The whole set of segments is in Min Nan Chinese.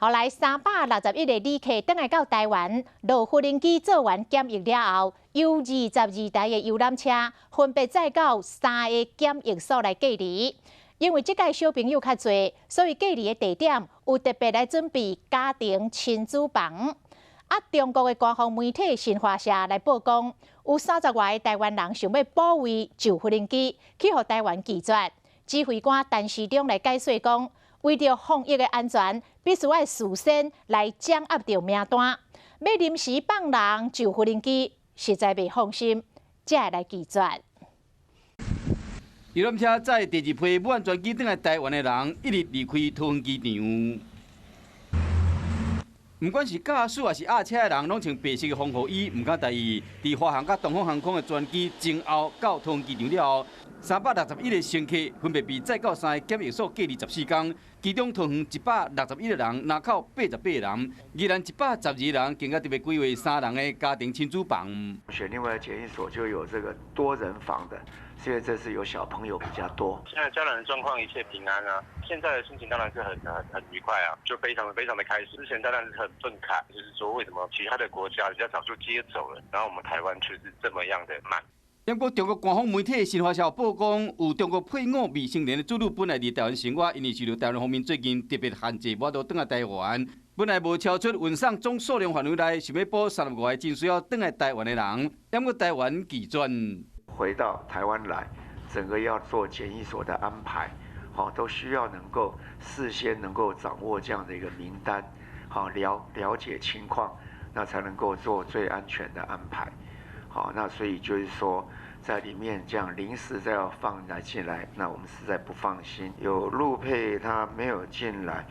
後來361個旅客轉來到台灣，落無人機做完檢疫了後，由22台的遊覽車分別載到三个檢疫所來隔離。因為這屆小朋友較濟，所以隔離的地點有特別來準備家庭親子房。啊，中國的官方媒體新華社來報講，有30外個台灣人想欲補位上無人機，去予台灣拒絕。指揮官陳時中來解說講，為著防疫的安全，必須愛事先來掌握著名單，欲臨時放人上無人機，實在袂放心，才會來拒絕。遊覽車載第二批武漢專機轉來台灣的人，一直離開桃園機場。毋管是駕駛抑是押車的人，攏穿白色的防護衣，毋敢大意。佇華航佮東方航空的專機前後到桃園機場了後，361個乘客分別被載到三个檢疫所隔離14天，其中桃園161個人，林口88個人，宜蘭112個人，更加特別規劃三人的家庭親子房。選另外檢疫所就有這個多人房的，因為這次有小朋友比較多。現在家人的狀況一切平安啊，現在的心情當然是很很很愉快啊，就非常非常的開心。之前當然是很憤慨，就是說為什麼其他的國家比較早就接走了，然後我們台灣卻是這麼樣的慢。不過，中國官方媒體新華社報講，有中國配偶未成年的子女本來佇台灣生活，因為受著台灣方面最近特別限制，無法度轉來台灣。本來無超出運送總數量範圍內，想欲補35個真需要轉來台灣的人，毋過台灣拒絕。回到台灣來，整個要做檢疫所的安排，好，都需要能夠事先能夠掌握這樣的一個名單，好，了了解情況，那才能夠做最安全的安排。好，那所以就是說，在裡面這樣臨時再要放來進來，那我們實在不放心。有陸配他沒有進來，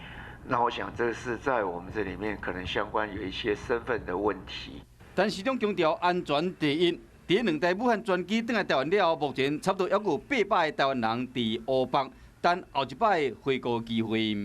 那我想這是在我們這裡面可能相關有一些身份的問題。陳時中強調安全第一。佇兩台武漢專機轉來台灣了後，目前差不多猶閣有800個台灣人佇湖北等後一擺回國機會。